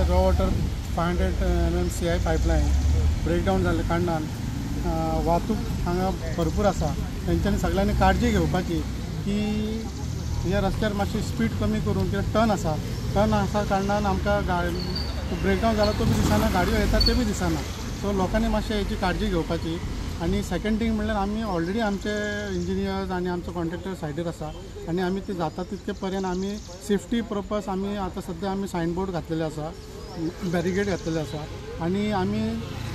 Raw water 500 mm CI pipeline breakdown जाल्ले कारणान वाहतूक हांगा भरपूर आसा. तेंच्यांनी सगळ्यांनी काळजी घेवपाची की ह्या रस्त्यार मातशी स्पीड कमी करून, कित्याक टर्न आसा, टर्न आसा कारणान आमकां ब्रेकडावन जाला तो बी दिसना, गाडयो येता ते बी दिसना. सो लोकांनी मातशें हेची काळजी घेवपाची. आनी सेकंड थींग म्हणल्यार आमी ऑलरेडी आमचे इंजिनियर्स आनी आमचो कॉन्ट्रॅक्टर सायडीर आसा आनी आमी ते जाता तितके पर्यंत आमी सेफ्टी पर्पज आमी आतां सद्या आमी सायन बोर्ड घातलेले आसा, बॅरिगेड घातलेले आसा आनी आमी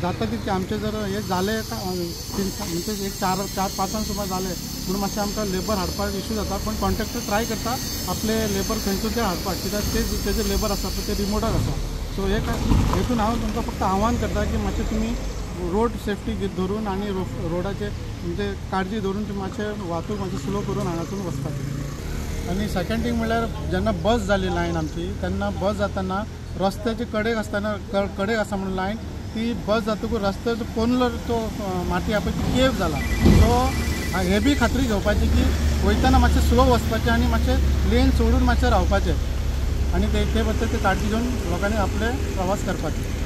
जाता तितके आमचे जर हे जाले म्हणजे एक 4-5 सुमार जाले म्हणून मातशें आमकां लेबर हाडपाक इशू जाता, पण कॉन्ट्रॅक्टर ट्राय करता आपले लेबर खंयसून ते हाडपाक, कित्याक ते तेजे लेबर आसा पळय ते रिमोटाक आसा. सो हे हेतून हांव तुमकां फक्त आव्हान करता की मातशें तुमी रोड सेफ्टी धरून आनी रोडाचे म्हणजे काळजी धरून मातशें वाहतूक मातशें स्लो करून हांगासून वचपाचें. आनी सेकंड थींग म्हणल्यार जेन्ना बस जाली लायन आमची तेन्ना बस जाताना रस्त्याचे कडेक आसतना कडेक आसा म्हणून लायन ती बस जातकूच रस्त्याचो कोनलो तो माती आहा पळय ती केव जाला. सो हे बी खात्री घेवपाची की वयतना मातशें स्लो वचपाचें आनी मातशें लेन सोडून मातशें रावपाचें आनी ते बद्दल ते काळजी घेवन लोकांनी आपले प्रवास करपाचे.